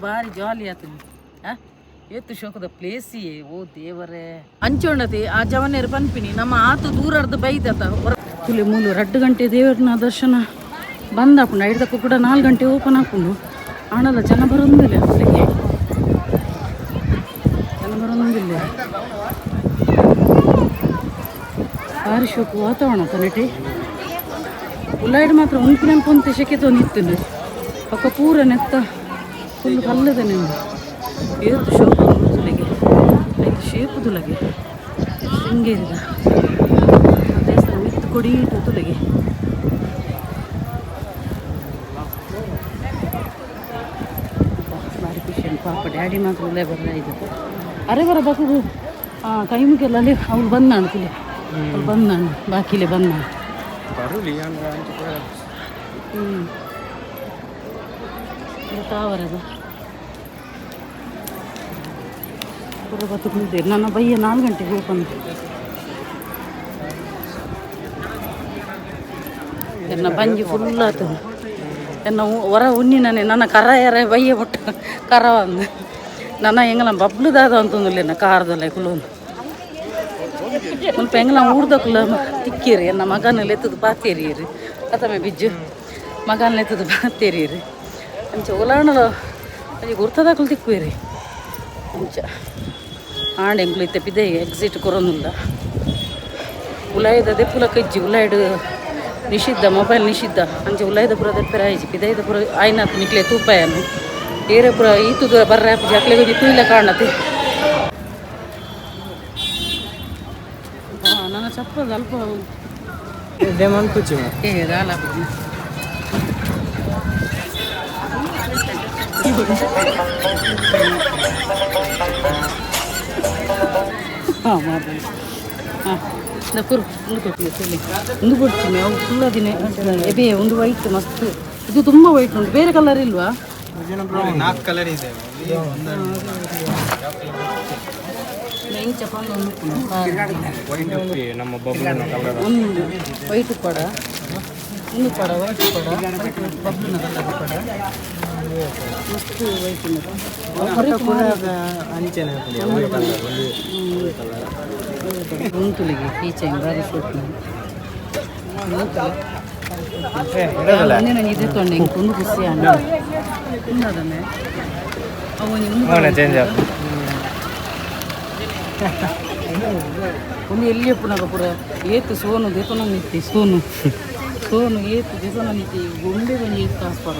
ಬಾರಿ ಜಾಲಿ ಆತನಿ ಏತು ಶೋಕದ ಪ್ಲೇಸ್ ಓ ದೇವರೇ ಅಂಚೋಣತಿ ಆ ಜವನೇರು ಪನ್ಪಿನಿ ನಮ್ಮ ಆತು ದೂರರ್ದು ಬೈದತ. ತುಲಿ ಮೂಲು 2 ಗಂಟೆ ದೇವರನ ದರ್ಶನ ಬಂದಾಪುಂಡು. ಐದಕ್ಕೂ ಕೂಡ 4 ಗಂಟೆ ಓಪನ್ ಆಪುಂಡು. ಆಣಲ್ಲ ಜನ ಬರೋದಿಲ್ಲ, ಅಲ್ಲಿಗೆ ಜನ ಬರೋದಿಲ್ಲ. ಭಾರಿ ಶೋಕು ವಾತಾವರಣ ತನೆಟಿ. ಉಳ್ಳಾಯ್ಡ್ ಮಾತ್ರ ಉಂಪಿನ ಪೊಂತೆ ಶೆಕೆ ತೊಂದಿತ್ತು. ಪಕ್ಕ ಪೂರ ನೆತ್ತ ಫುಲ್ ಕಲ್ಲದ ನಿಂದು. ಏತು ಶೋಕು ತುಲೆಗೆ, ಐದು ಶೇಪು ತುಲಗೆ. ಶೃಂಗೇರಿದ ದೇವಸ್ಥಾನ ಮಿತ್ತು ಕೊಡಿ ತುಲೆಗೆ. ಭಾರಿ ಖುಷಿ ಉಂಟು. ಪಾಪ ಡ್ಯಾಡಿ ಮಾತ್ರ ಉಲ್ಲೇ ಬರಲ್ಲ ಇದು. ಅರೆ ಬರ ಬಕುಡು ಕೈ ಮುಗಿಯಲ್ಲ. ಅಲ್ಲಿ ಅವಳು ಬಂದಾಣ ತುಲೆ, ಅವಳು ಬಂದಾಣ, ಬಾಕಿಲೆ ಬಂದಾಣ. ಹ್ಞೂ, ಇದು ತಾವರದ ಪೂರ ಬತ್ತುಕೊಂಡಿದ್ದೇನೆ ನನ್ನ ಬಯ್ಯ 4 ಗಂಟೆಗೆ ಓಪನ್. ಎನ್ನ ಬಂಜಿ ಫುಲ್ ಆತದೆ. ಎನ್ನ ಹೊರ ಉನ್ನಿನನೆ ನನ್ನ ಕರ ಎರ ಬಯ್ಯ ಬಿಟ್ಟು ಕರ ಒಂದು ನನ್ನ ಎಂಗಲ ಬಬ್ಲುದಾದ ಅಂತಂದಿಲ್ಲ. ಕಾರ್ದಲ್ಲ ಕುಲೊಂದು ಮುಲ್ಪ ಎಂಗಲ ಊರ್ದಕುಲ ತಿಕ್ಕೀರಿ. ಎನ್ನ ಮಗನ ಲೆತ್ತದು ಪಾತೇರಿ ಕತಮೆ ಬಿಜ್ಜು ಮಗನ ಲೆತ್ತದು ಪಾತೇರಿ. ಅಂಚ ಒಲಾಣಲ ಒಂಜಿ ಗುರ್ತದಾಕುಲು ತಿಕ್ಕುವೇರಿ. ಅಂಚ ಆಂಡ ಎಂಕ್ಲು ಇತ್ತೆ ಪಿದೆ ಎಕ್ಸಿಟ್ ಕೊರೊಂದುಲ್ಲ. ಉಲಾಯ್ದ ದೆಪ್ಪುಲ ಕಜ್ಜಿ. ಉಲಾಯ್ಡ್ ನಿಷಿದ್ಧ, ಮೊಬೈಲ್ ನಿಷಿದ್ಧ. ಅಂಚ ಉಲಾಯ್ದ ಪೂರ ದೆಪ್ಪೆರ ಆಯ್ಜಿ. ಪಿದೈದ ಪೂರ ಆಯ್ನಾತ್ ನಿಕ್ಲೆ ತೂಪಾಯನು. ಏರೆ ಪೂರ ಈತು ದೂರ ಬರ್ರೆ ಆಪುಜಿ. ಅಕ್ಲೆಗ್ ಒಂಜಿ ತೂಯಿಲ ಕಾಣತೆ. ನನ್ನ ಚಪ್ಪಲ್ ಅಲ್ಪ. ಏ ದಾಲ. ಹಾಂ, ಮಾತಾಡಿ. ಹಾಂ, ಕುರು ಒಂದು ಕೊಟ್ಟಿಗೆ ತುಳಿ ಒಂದು ಕೊಡ್ತೀನಿ. ಅವು ಫುಲ್ ಅದಿನ ಎಬೆ ಒಂದು ವೈಟ್ ಮಸ್ತ್. ಇದು ತುಂಬ ವೈಟ್ ಉಂಟು. ಬೇರೆ ಕಲರ್ ಇಲ್ವಾ? ನಾಲ್ಕು ಕಲರ್ ಇದೆ. ಇಂಚ ಒಂದು. ವೈಟ್ ನಮ್ಮ ಬಬ್ಲುನ ಕಲರ್. ಒಂದು ವೈಟ್ ಪಡ, ಒಂದು ಪಡ ವೈಟ್ ಪಡ, ವೈಟ್ ಬಬ್ಲುನ ಕಲರ್ ಪಡ. ಮಸ್ತ್ ವೈಟ್. ಅಂಚೆನೆ ಕಲರ್ ಒಂದು. ಉಂಟುಲಿಗೆ ಕೀಚೈನ್ ಬಾರಿ ಶೋಕ್. ಒಂದೇ ನನಗೆ ಇದೆ ತೊಂಡೆ ಇಂಕ್ ಒಂದು ಖುಷಿ ಅಣ್ಣ ಉನ್ನದನೆ ಅವು ಒಂಜಿ ಒಂದು. ಚೇಂಜ್. ಒಂದು ಎಲ್ಲಿ ಪುನಗ ಪೂರ ಏತು ಸೋನು ದೆತೊನ ನಿತ್ತಿ. ಸೋನು ಸೋನು ಏತು ದೆತೊನ ನಿತ್ತಿ. ಗುಂಡೆ ಒಂಜಿ ಏತು ಕಾಸು ಪರ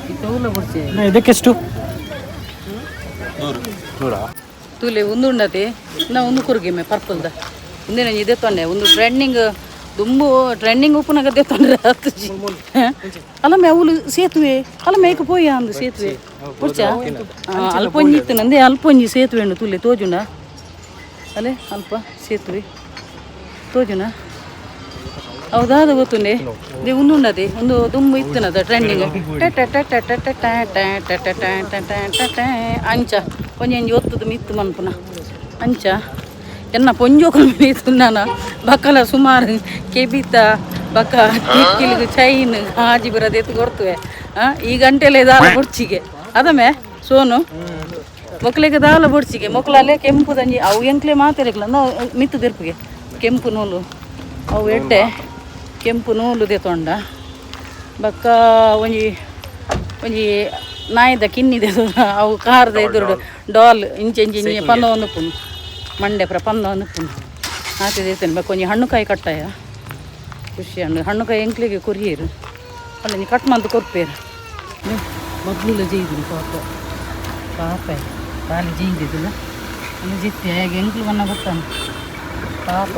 ಈ ತೌಲ ಬೊಡ್ಚೆ. ಇದಕ್ಕೆಷ್ಟು? 100. ತೂಲೆ ಒಂದು ಉಂಡತೆ ನಾ ಒಂದು ಕುರುಗಿಮೆ ಪರ್ಪಲ್ದ. ಒಂದೇ ನಂಜಿ ಇದೆ ತೊಂಡೆ. ಒಂದು ಟ್ರೆಂಡಿಂಗ್ ದುಂಬು ಟ್ರೆಂಡಿಂಗ್ ಉಪ್ಪುನಾಗ ತೊಂದರೆ ಆತುಜಿ ಅಲ್ಲ ಮೇ. ಅವಳು ಸೇತುವೆ ಅಲ್ಲ ಮೇಕ ಪೋಯ ಅಂದು ಸೇತುವೆ ಪುರ್ಚ. ಅಲ್ಪ ಒಂಜಿ ಇತ್ತು ನಂದೇ. ಅಲ್ಪ ಒಂಜಿ ಸೇತುವೆ ಉಂಡು ತುಲೆ. ತೋಜುಂಡ ಅಲ್ಲೇ ಅಲ್ಪ ಸೇತುವೆ ತೋಜುನ? ಹೌದಾದ ಗೊತ್ತುಂಡೆ. They ಒಂದು ಉಂಡದೆ ಒಂದು ದುಂಬು ಇತ್ತನದ ಟ್ರೆಂಡಿಂಗ್ ಅಂಚ ಒಂಜಿ ಒಂಜಿ ಒತ್ತುದು ಮಿತ್ತು ಮನ್ಪುನ ಅಂಚ. ಎನ್ನ ಪೊಂಜೋಕುಲು ಮೀತು ಬಕ್ಕಲ ಸುಮಾರು ಕೆಬಿತ ಬಕ್ಕ ಕಿಕ್ಕಿಲಿಗೆ ಚೈನ್ ಹಾಜಿ ಬರೋದು ಎತ್ತು ಕೊಡ್ತುವೆ. ಈ ಗಂಟೆಲೆ ದಾಲ ಬೊಡ್ಚಿಗೆ ಅದಮೆ ಸೋನು ಮೊಕ್ಲೆಗೆ ದಾಲ ಬೊಡ್ಚಿಗೆ. ಮೊಕ್ಲಲ್ಲೇ ಕೆಂಪು ದಂಜಿ ಅವು ಎಂಕ್ಲೆ ಮಾತೆರೆಗ್ಲ ಮಿತ್ತು ದೆರ್ಪುಗೆ ಕೆಂಪು ನೂಲು ಅವು ಎಡ್ಡೆ. ಕೆಂಪು ನೂಲು ದೆತೊಂಡ. ಬಕ್ಕ ಒಂಜಿ ಒಂಜಿ ನಾಯಿದ ಕಿನ್ನಿದೆ ಅವು ಕಾರದ ಎದುರು ಡಾಲ್ ಇಂಚೆ ಇಂಚೆ ಇಂಚೆ ಪಂದ ಒಂದು ಪುನು ಮಂಡೆ ಪುರ ಪಂದ ಒಂದು ಪುನು ಆತೆ ದೇತೇನೆ. ಬಕ್ಕ ಒಂಜಿ ಹಣ್ಣುಕಾಯಿ ಕಟ್ಟಾಯ. ಖುಷಿ ಹಣ್ಣು ಹಣ್ಣುಕಾಯಿ ಎಂಕ್ಲೆಗೆ ಕೊರಿಯರು ಅಲ್ಲ ನೀ ಕಟ್ ಮಂತು ಕೊರ್ಪೇರು. ಬಬ್ಲುಲ ಜೈದಿನಿ. ಪಾಪ ಪಾಪ ಬಾಲಿ ಜೈದಿದ್ದಿಲ್ಲ ಅಲ್ಲಿ ಜಿತ್ತಿ ಹೇಗೆ ಎಂಕ್ಲು ಬಣ್ಣ ಬರ್ತಾನೆ. ಪಾಪ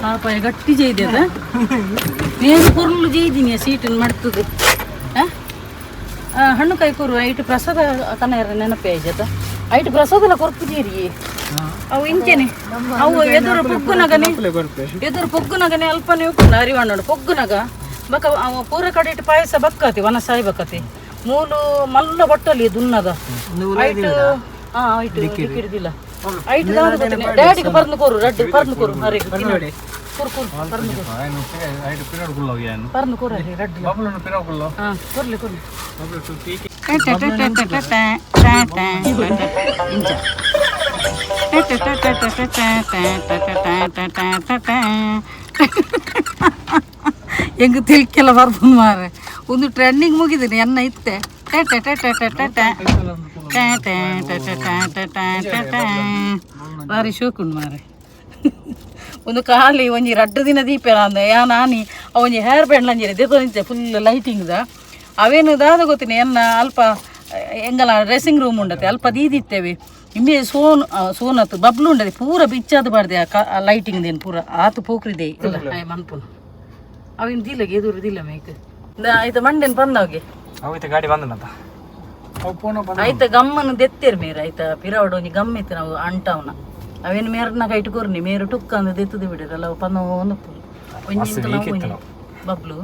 ಪಾಪ ಗಟ್ಟಿ ಜೈದೆ ಅದ. ನೇರು ಕೊರ್ಲು ಜೈದಿನಿ ಸೀಟನ್ನು ಮಾಡ್ತದೆ. ಹಣ್ಣು ಕಾಯಿ ಕೊರು. ಐಟು ಪ್ರಸಾದ ಕನ ನೆನಪೇ ಆಯ್ತದ. ಐಟು ಪ್ರಸಾದ ಕೊರ್ಪು ಜೀರಿ ಅವು ಇಂಚೆನೆ. ಅವು ಎದುರು ಪೊಗ್ಗುನಗನೆ, ಎದುರು ಪೊಗ್ಗುನಗನೆ ಅಲ್ಪನೆ ಉಪ್ಪುನ ಅರಿವಣ್ಣು ಪೊಗ್ಗುನಗ. ಬಕ ಪೂರ ಕಡೆಟ್ ಪಾಯಸ ಬಕ್ಕತಿ ವನಸಾಯಿ ಬಕ್ಕತಿ ಮೂಲು ಮಲ್ಲ ಬಟ್ಟಲಿ ದುನ್ನದ ಐಟ್ ಆ ಐಟ್ ಡಿಕ್ಕಿಡ್ದಿಲ್ಲ ಐಟ್ ದಾದ ಗೊತ್ತಿನಿ ಡ್ಯಾಡಿಗೆ ಪರ್ನು ಕೊರು ರಡ್ಡು ಪರ್ನು ಕೊರು ಅರೆಗ್ ಕುರು ಕುರು ಪರ್ನು ಕೊರು ಪರ್ನು ಕೊರು ಅರೆ ರಡ್ಡು ಹಾ ಕೊರ್ಲಿ ಕೊರ್ಲಿ ಇಂಚ ಎಂಗ್ ತಿಳ್ಕೆಲ್ಲ ಬರ್ಪುಂಡು ಮಾರೆ ಒಂದು ಟ್ರೆಂಡಿಂಗ್ ಮುಗಿದಿನಿ ಎನ್ನ ಇತ್ತೆ ಬಾರಿ ಶೋಕುಂಡು ಮಾರೆ ಒಂದು ಖಾಲಿ ಒಂಜಿ ರಡ್ಡು ದಿನ ದೀಪ ಅಂದ ಯಾ ನಾನಿ ಒಂಜಿ ಹೇರ್ ಬ್ಯಾಂಡ್ ಲಂಜಿನ ದೀಪ ಫುಲ್ ಲೈಟಿಂಗ್ದ ಅವೇನು ದಾದ ಗೊತ್ತಿನಿ ಎನ್ನ ಅಲ್ಪ ಎಂಗಲ ಡ್ರೆಸ್ಸಿಂಗ್ ರೂಮ್ ಉಂಡತೆ ಅಲ್ಪ ದೀದಿತ್ತೇವೆ ಇಮ್ಮೆ ಸೋನ್ ಸೋನತ್ತು ಬಬ್ಲು ಉಂಡದೆ ಪೂರ ಬಿಚ್ಚಾದ ಬಾರ್ದೆ ಆ ಲೈಟಿಂಗ್ ದೇನು ಪೂರ ಆತು ಪೋಕ್ರಿದೆ ಇಲ್ಲ ಮನ್ಪುನು ಅವೇನು ದಿಲ್ಲಗೆ ಎದುರು ದಿಲ್ಲ ಮೇಕ್ ಆಯ್ತು ಮಂಡೆನ್ ಬಂದವಗೆ ಅವಿತ ಗಾಡಿ ಬಂದನಂತ ಆಯ್ತ ಗಮ್ಮನ ದೆತ್ತೇರು ಮೇರು ಆಯ್ತ ಪಿರವಡು ಒಂಜಿ ಗಮ್ ಇತ್ತು ನಾವು ಅಂಟವನ ಅವೇನು ಮೇರ್ನ ಕೈಟ್ ಕೊರ್ನಿ ಮೇರು ಟುಕ್ ಅಂದ ದೆತ್ತದು ಬಿಡಿರಲ್ಲ ಅವು ಪನ್ನ ಒಂದು ಒಂಜಿ ಬಬ್ಲು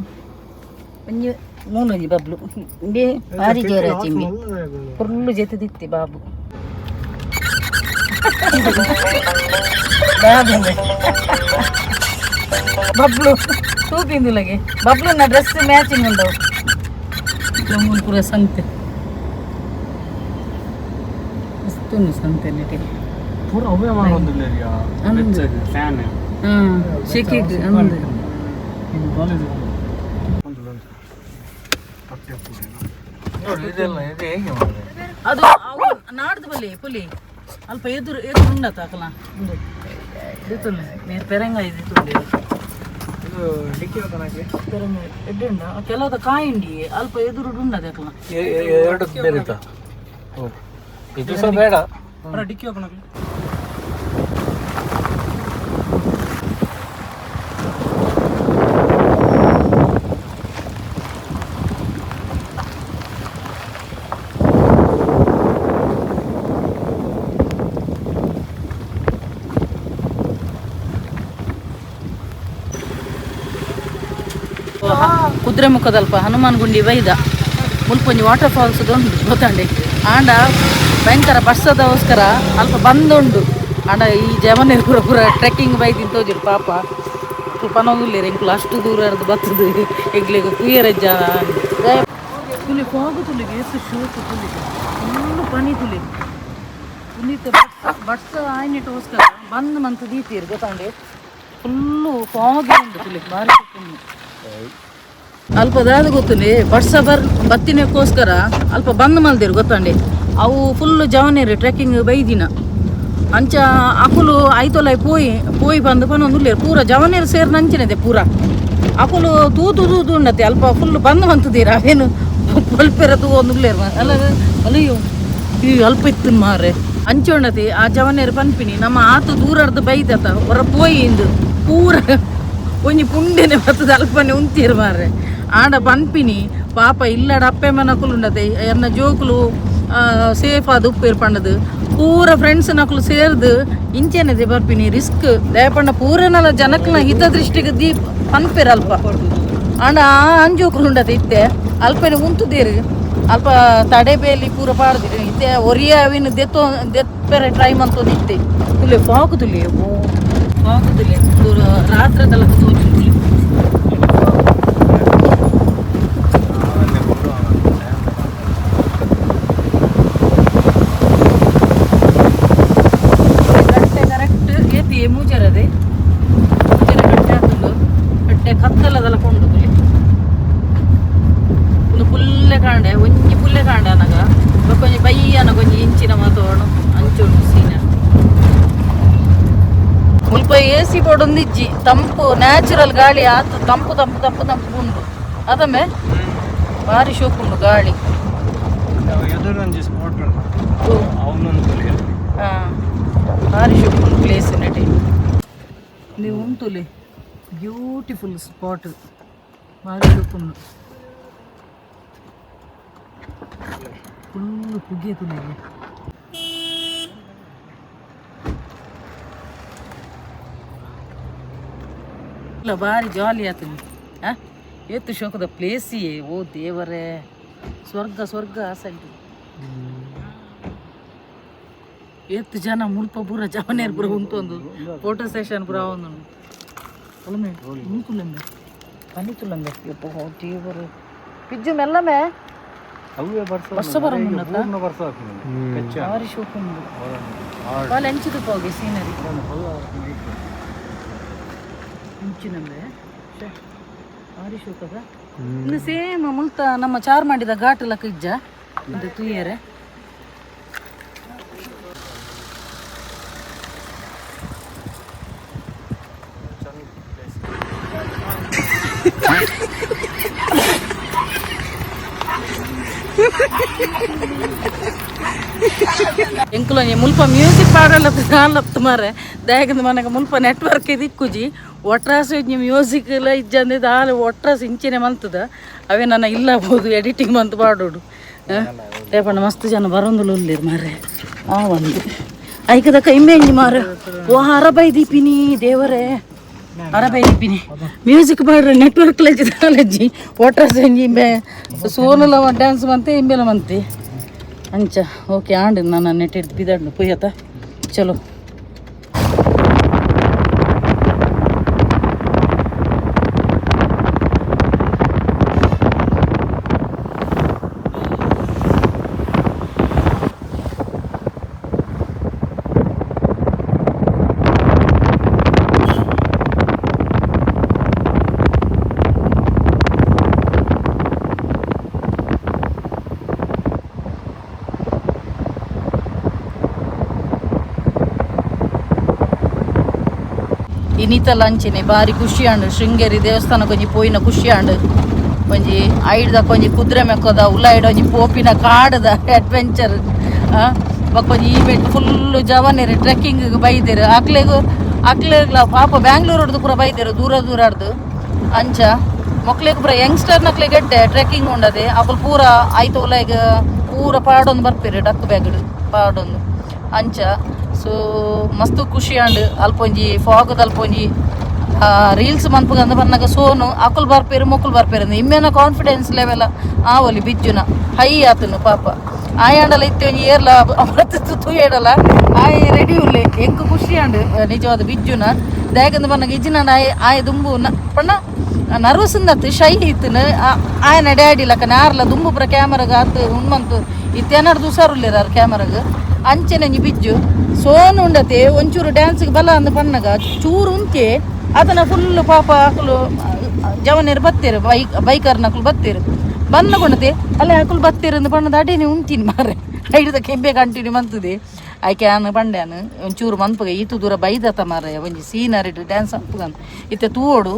ಒಂಜಿ ಮೂನೊಂಜಿ ಬಬ್ಲು ಇಂಬೆ ಭಾರಿ ಜೋರ ಚಿಂಬಿ ಫುಲ್ಲು ಜೊತೆ ದಿತ್ತಿ ಬಾಬು ಬಾಬು ಬಬ್ಲು ತೂಪಿಂದುಲಗೆ ಬಬ್ಲು ನ ಡ್ರೆಸ್ ಮ್ಯಾಚಿಂಗ್ ಉಂಡವು ಮೂಲು ಪೂರ ಸಂತೆ ಮಸ್ತ್ ಸಂತೆ ನೆಟೆ ಪೂರ ಅವೇ ಮಾಡೋದಿಲ್ಲ ಫ್ಯಾನ್ ಹಾಂ ಶೆಕೆಗ್ ಅಂದು ಇದೆಲ್ಲ ಇದು ಹೇಗೆ ಮಾಡಿದೆ ಅದು ಅವು ನಾಡ್ದು ಬಲ್ಲಿ ಪುಲಿ ಅಲ್ಪ ಎದುರು ಎದುರು ಉಂಡತ ಅಕಲ ಉಂದು ದಿತ್ತುಂಡು ಮೇರ್ ಪೆರಂಗಾಯಿ ದಿತ್ತುಂಡು ಇದು ಡಿಕ್ಕಿ ಹಾಕಿ ಪೆರಂಗಾಯಿ ಎಡ್ಡೆ ಉಂಡ ಕೆಲವದ ಕಾಯಿ ಉಂಡಿ ಅಲ್ಪ ಎದುರು ಉಂಡದೆ ಅಕಲ ಎರಡು ಬೇರೆ ಇತ್ತಾ? ಇದು ಸಹ ಬೇಡ ಡಿಕ್ಕಿ ಓಪನ್ ಆಗಲಿ. ಕುದುರೆಮುಖದಲ್ಪ ಹನುಮಾನ್ ಗುಂಡಿ ಬೈದ ಮುಲ್ಪೊಂಜಿ ವಾಟರ್ ಫಾಲ್ಸ್ ಉಂಡು ಗೊತ್ತಂಡಿ ಆಂಡ ಭಯಂಕರ ಬರ್ಸದಗೋಸ್ಕರ ಅಲ್ಪ ಬಂದುಂಡು ಆಂಡ ಈ ಜವನ ಪೂರ ಪೂರ ಟ್ರೆಕ್ಕಿಂಗ್ ಬೈದಿನ ತೋಜಿರು ಪಾಪ ಪನೊಂದುಲ್ಲೇರು ಎಂಕುಲು ಅಷ್ಟು ದೂರ ಅರ್ದು ಬತ್ತದು ಎಂಕ್ಲೆಗ್ ಕುಯ್ಯರಜ್ಜ ತುಲಿ ಫಾಗು ತುಲಿಗೆ ಎಷ್ಟು ಶೋಕು ತುಲಿಗೆ ಫುಲ್ಲು ಪನಿ ತುಲಿ ಪುನೀತ ಬಟ್ಸ ಆಯ್ನಿಟ್ಟೋಸ್ಕರ ಬಂದ್ ಮಂತ್ ದೀತೀರು ಗೊತ್ತಂಡಿ ಫುಲ್ಲು ಫಾಗ್ ಉಂಡು ತುಲಿ ಭಾರಿ ಶೋಕು. ಅಲ್ಪ ದಾದ ಗೊತ್ತುಂಡಿ ಬರ್ಸ ಬರ್ ಬತ್ತಿನಕ್ಕೋಸ್ಕರ ಅಲ್ಪ ಬಂದ್ ಮಲ್ದಿರು ಗೊತ್ತಂಡಿ ಅವು ಫುಲ್ ಜವನೇರು ಟ್ರೆಕ್ಕಿಂಗ್ ಬೈದಿನ ಅಂಚ ಅಕುಲು ಐತೊಲೈ ಪೋಯಿ ಪೋಯಿ ಬಂದು ಪನೊಂದುಲ್ಲೇರು ಪೂರ ಜವನೇರು ಸೇರ್ ನಂಚಿನದೆ ಪೂರ ಅಕುಲು ತೂತು ತೂತು ಉಂಡತೆ ಅಲ್ಪ ಫುಲ್ ಬಂದ್ ಮಂತದೀರ ಅವೇನು ಪೊಲ್ಪೆರ ತೂ ಒಂದುಲ್ಲೇರು ಅಲ್ಲ ಅಲ್ಲಯ್ಯೋ ಈ ಅಲ್ಪ ಇತ್ತು ಮಾರೆ ಅಂಚೆ ಉಂಡತಿ ಆ ಜವನೇರು ಪನ್ಪಿನಿ ನಮ್ಮ ಆತು ದೂರರ್ದು ಬೈದತ ಹೊರ ಪೋಯಿ ಇಂದು ಪೂರ ಒಂಜಿ ಪುಂಡೆನೆ ಬತ್ತದ ಅಲ್ಪನೆ ಉಂತೀರು ಮಾರ್ರೆ ಆಂಡ ಪನ್ಪಿನಿ ಪಾಪ ಇಲ್ಲಡ ಅಪ್ಪೆ ಮನಕುಲು ಉಂಡತೆ ಎನ್ನ ಜೋಕುಲು ಸೇಫ್ ಆದ್ ಉಪ್ಪೇರ್ ಪಂಡದು ಪೂರ ಫ್ರೆಂಡ್ಸ್ ನಕುಲು ಸೇರ್ದು ಇಂಚೆನದೆ ಬರ್ಪಿನಿ ರಿಸ್ಕ್ ದಯಪಂಡ ಪೂರನಲ ಜನಕ್ನ ಹಿತದೃಷ್ಟಿಗೆ ದೀಪ್ ಪನ್ಪೇರ್ ಅಲ್ಪ ಆಂಡ ಆ ಅಂಜೋಕುಲು ಉಂಡತೆ ಇತ್ತೆ ಅಲ್ಪನೆ ಉಂತುದೇರು ಅಲ್ಪ ತಡೆ ಬೇಲಿ ಪೂರ ಪಾಡ್ದಿರು ಇತ್ತೆ ಒರಿಯ ಅವಿನ ದೆತ್ತೋ ದೆಪ್ಪೆರೆ ಟ್ರೈ ಮಂತೊಂದು ಇತ್ತೆ ತುಲೆ ಫಾಗು ತುಲೆ ಓ ಫಾಗು ತುಲೆ ದೂರ ರಾತ್ರಿ ತಲಕ ತೋಜು ತುಲೆ. ಗಂಟೆ ಕರೆಕ್ಟ್ ಏತಿ ಮೂಜರದೆ ಮೂಜರ ಗಂಟೆ ಆತುಂಡು ಗಂಟೆ ಕತ್ತಲದಲ್ಲ ಕೊಂಡು ತುಲೆ ಒಂದು ಪುಲ್ಲೆ ಕಾಂಡೆ ಒಂಜಿ ಪುಲ್ಲೆ ಕಾಂಡೆ ಅನಗ ಬೊಕ್ಕ ಒಂಜಿ ಬಯ್ಯನ ಒಂಜಿ ಇಂಚಿನ ಮಾತೋಣ ಅಂಚುಂಡು ಸೀನ ಮುಲ್ಪ ಎ ಸಿ ಬೋರ್ಡೊಂದಿಜ್ಜಿ ತಂಪು ನ್ಯಾಚುರಲ್ ಗಾಳಿ ಆತು ತಂಪು ತಂಪು ತಂಪು ತಂಪು ಉಂಡು ಅದಮ್ಮೆ ಭಾರಿ ಶೋಕುಂಡು ಗಾಳಿ. ಎದುರೊಂಜಿ ಸ್ಪಾಟ್ ಉಂಟು ಅವನೊಂದು ಭಾರಿ ಶೋಕುಂಡು ಪ್ಲೇಸ್ ನಟಿ ನೀವು ಉಂಟುಲೆ ಬ್ಯೂಟಿಫುಲ್ ಸ್ಪಾಟ್ ಭಾರಿ ಶೋಕುಂಡು ಫುಲ್ಲು ಪುಗೆ ತುಲಿಗೆ. ಇಲ್ಲ ಭಾರಿ ಜಾಲಿ ಆತುಂಡು ಆ ಏತು ಶೋಕದ ಪ್ಲೇಸಿಯೇ ಓ ದೇವರೇ ಸ್ವರ್ಗ ಸ್ವರ್ಗ ಆ ಸೈಡ್. ಏತ್ ಜನ ಮುಲ್ಪ ಪೂರ ಜವನೇರ್ ಪೂರ ಉಂತೊಂದು ಫೋಟೋ ಸೆಷನ್ ಪೂರ ಒಂದು ಒಲಮೆ ಮುಂಕುಲಂಬೆ ಪನಿತುಲಂಬೆ ಯಪ್ಪ ದೇವರು ಪಿಜ್ಜು ಮೆಲ್ಲಮೆ. ಅವೇ ಬರ್ಸ. ವರ್ಷ ಬರೋಂಗುಂಡತ್ತ? ಪೂರ್ಣ ಬರ್ಸ ಹಾಕುದು. ಭಾರಿ ಶೋಕು ಉಂಡು. ಬಾಲ ಎಂಚಿದು ಪೋಗೆ ಸೀನರಿ ಇಂಚಿನಂಬೆ ಭಾರಿ ಶೋಕದ. ಇನ್ನು ಸೇಮ್ ಮುಲ್ತ ನಮ್ಮ ಚಾರ್ ಮಾಡಿದ ಘಾಟ್ ಲಕ್ಕ ಇಜ್ಜ ಒಂದು ತುಯ್ಯರೆ. ಎಂಕುಲ ಮುಲ್ಪ ಮ್ಯೂಸಿಕ್ ಪಾಡಲ್ಲ ದಾಲತ್ತು ಮಾರೆ ದಯಗಂದು ಮನಗ ಮುಲ್ಪ ನೆಟ್ವರ್ಕ್ ದಿಕ್ಕುಜಿ ಒಟ್ರಾಸು ಇಜ್ಜಿ ಮ್ಯೂಸಿಕ್ ಎಲ್ಲ ಇಜ್ಜಂದೆ ದಾಲ ಒಟ್ರಾಸು ಇಂಚಿನೆ ಮಂತದ ಅವೇ ನನ್ನ ಇಲ್ಲ ಬೋದು ಎಡಿಟಿಂಗ್ ಮಂತ್ ಪಾಡೋಡು ರೇಪಣ್ಣ. ಮಸ್ತ್ ಜನ ಬರೋಂದುಲು ಉಲ್ಲೇರು ಮಾರೆ. ಆ ಒಂದು ಐಕದಕ್ಕ ಇಂಬೆ ಮಾರೆ. ಓ ಅರಬೈ ದೀಪಿನಿ ದೇವರೇ ಅರಬೈ ದೀಪಿನಿ ಮ್ಯೂಸಿಕ್ ಪಾಡ್ರೆ ನೆಟ್ವರ್ಕ್ ಲಜ್ಜಿ ದಾಲಜ್ಜಿ ಒಟ್ರಾಸು ಇಂಜಿ ಇಂಬೆ ಸೋನುಲ ಡ್ಯಾನ್ಸ್ ಮಂತೆ ಇಂಬೆಲ ಮಂತೆ ಅಂಚ. ಓಕೆ ಆಂಡ್ ನಾನು ನೆಟ್ ಹಿಡ್ದು ಬಿದಾಡ್ನು ಪುಯ್ಯತ. ಚಲೋ. ಇನಿತ ಲಂಚಿನಿ ಬಾರಿ ಖುಷಿ ಆಂಡ್. ಶೃಂಗೇರಿ ದೇವಸ್ಥಾನ ಒಂಜಿ ಪೋಯಿನ ಖುಷಿ ಆಂಡ್. ಒಂಜಿ ಐಡ್ದ ಒಂಜಿ ಕುದುರೆ ಮೆಕ್ಕೋದ ಉಲಾಯ್ಡ್ ಒಂಜಿ ಪೋಪಿನ ಕಾಡದ ಅಡ್ವೆಂಚರ್ ಬೊಕ್ಕ ಒಂಜಿ ಈವೆಂಟ್ ಫುಲ್ಲು ಜವನೇರು ಟ್ರೆಕ್ಕಿಂಗ್ ಬೈದೆರ್ ಅಕ್ಲೆಗ್ ಅಕ್ಲೆಗ್ಲ ಪಾಪ ಬ್ಯಾಂಗ್ಳೂರ್ದು ಪೂರ ಬೈದೆರ್ ದೂರ ದೂರಡ್ದು. ಅಂಚ ಮೊಕ್ಲೆಗ್ ಪೂರ ಯಂಗ್ಸ್ಟರ್ ನಕ್ಲೆಗ್ ಎಡ್ಡೆ ಟ್ರೆಕ್ಕಿಂಗ್ ಉಂಡದೆ. ಅಕುಲು ಪೂರ ಐತ ಉಲಾಯ್ಗ್ ಪೂರ ಪಾಡೊಂದು ಬರ್ಪೆರ್ ಡಕ್ ಬ್ಯಾಗ್ ಪಾಡೊಂದು. ಅಂಚ ಸೊ ಮಸ್ತ್ ಖುಷಿ ಆಂಡ್. ಅಲ್ಪ ಒಂಜಿ ಫಾಗದ ಅಲ್ಪ ಒಂಜಿ ರೀಲ್ಸ್ ಮನ್ಪುಗಂದ ಬನ್ನಗ ಸೋನು ಅಕುಲು ಬರ್ಪೇರು ಮೊಕುಲು ಬರ್ಪೇರು ಇಮ್ಮೆನ ಕಾನ್ಫಿಡೆನ್ಸ್ ಲೆವೆಲ್ ಆವಲಿ ಬಿಜ್ಜುನ ಹೈ ಆತನು ಪಾಪ. ಆಯಾಂಡಲ ಇತ್ತೆ ಒಂಜಿ ಏರ್ಲ ತೂಯೇಡಲ ಆಯ್ ರೆಡಿ ಉಲ್ಲೆ. ಎಂಕ್ ಖುಷಿ ಆಂಡ್ ನಿಜವಾದ ಬಿಜ್ಜುನ. ದಾಯಕಂದ ಬನ್ನಗ ಇಜ್ಜಿನ ಆಯ್ ಆಯ್ ದುಂಬು ಪಂಡ ನರ್ವಸ್ ಇಂದತ್ತು ಶೈ ಇತ್ತನು. ಆಯನ ಡ್ಯಾಡಿ ಲಕ್ಕ ನಾರ್ಲ ದುಂಬು ಪುರ ಕ್ಯಾಮರಾಗ ಆತು ಉಣ್ಮಂತು ಇತ್ತೆ ಹುಷಾರು ಉಲ್ಲೇರಾರು ಕ್ಯಾಮರಾಗ. ಅಂಚೆನೆ ಒಂಜಿ ಬಿಜ್ಜು ಸೋನು ಉಂಡತೆ ಒಂಚೂರು ಡ್ಯಾನ್ಸ್ಗೆ ಬಲ ಅಂದ್ ಪನ್ನಗ ಚೂರು ಉಂತೆ ಅದನ್ನ ಫುಲ್ ಪಾಪ ಅಕುಲು ಜವನೇರು ಬತ್ತೇರು ಬೈಕರ್ನಕುಲು ಬತ್ತೇರು ಬನ್ನ ಕೊಂಡತೆ ಅಲ್ಲ ಅಕುಲು ಬತ್ತೇರು ಅಂದ್ ಪಣ್ಣದ ಅಡೇನೆ ಉಂತೀನಿ ಮಾರೆ ಐಡ್ದ ಕೆಂಬೆ ಕಂಟಿನ್ಯೂ ಮಂತದೆ. ಐಕೆ ಆನ್ ಪಂಡ್ಯಾನ್ ಒಂಚೂರು ಮನ್ಪುಗ ಈತು ದೂರ ಬೈದತ ಮಾರೆ ಒಂಜಿ ಸೀನರಿ ಡ್ಯಾನ್ಸ್ ಅನ್ಪುಗಂತ ಇತ್ತೆ ತೂವೋಡು.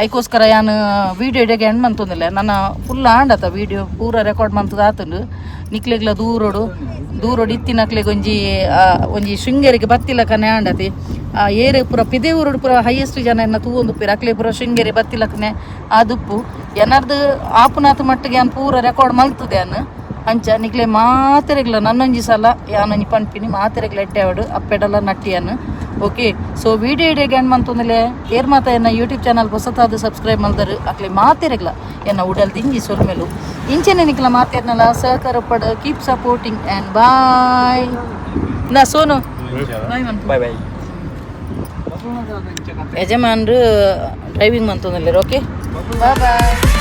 ಐಕೋಸ್ಕರ ಯಾನ್ ವೀಡಿಯೋ ಇಡಗೆ ಎಂಡ್ ಮಂತೊಂದಿಲ್ಲ ನನ್ನ ಫುಲ್ ಆಂಡತ ವೀಡಿಯೋ ಪೂರ ರೆಕಾರ್ಡ್ ಮಂತದ ಆತುಂಡು. ನಿಕ್ಲೆಗ್ಲ ದೂರೋಡು ದೂರೋಡು ಇತ್ತಿನಕ್ಲೆಗ್ ಒಂಜಿ ಒಂಜಿ ಶೃಂಗೇರಿಗೆ ಬತ್ತಿಲಕನೆ ಆಂಡತಿ. ಆ ಏರೆ ಪೂರ ಪಿದೆ ಊರುಡು ಪೂರ ಹೈಯೆಸ್ಟ್ ಜನ ಎನ್ನ ತೂವೊಂದು ಪೀರ ಅಕ್ಲೆ ಪೂರ ಶೃಂಗೇರಿ ಬತ್ತಿಲಕನೆ ಆ ದುಪ್ಪು ಎನರ್ದು ಆಪುನಾತ್ ಮಟ್ಟಿಗೆ ಯಾನ್ ಪೂರ ರೆಕಾರ್ಡ್ ಮಲ್ತದೆ ಯಾನ್. ಅಂಚ ನಿಕ್ಲೆ ಮಾತೆರೆಗ್ಲ ನನ್ನೊಂಜಿ ಸಲ ಯಾನೊಂಜಿ ಪನ್ಪಿನಿ ಮಾತೆರೆಗ್ಲ ಎಡ್ಡೆ ಆವಡ್ ಅಪ್ಪೆಡಲ ನಟ್ಟಿಯಾನು. ಓಕೆ ಸೊ ವೀಡಿಯೋ ಇಡೀ ಎಂಡ್ ಮಂತೊಂದಿಲ್ಲ ಏರ್ ಮಾತ ಎನ್ನ ಯೂಟ್ಯೂಬ್ ಚಾನಲ್ ಹೊಸತಾದ ಸಬ್ಸ್ಕ್ರೈಬ್ ಮಲ್ದರು ಅಕ್ಲೆ ಮಾತೆರೆಗ್ಲ ಎನ್ನ ಉಡಲ್ ದಿಂಜಿ ಸೊಲ್ಮೆಲು. ಇಂಚೆನೆ ನಿಕ್ಲ ಮಾತೆರ್ನಲ ಸಹಕಾರ ಪಡ ಕೀಪ್ ಸಪೋರ್ಟಿಂಗ್ ಆ್ಯಂಡ್ ಬಾಯ್. ನಾ ಸೋನು ಬಾಯ್. Bye bye. ಯಜಮಾನ್ರು ಡ್ರೈವಿಂಗ್ ಮಂತೊಂದಿಲ್ಲ. Okay bye bye.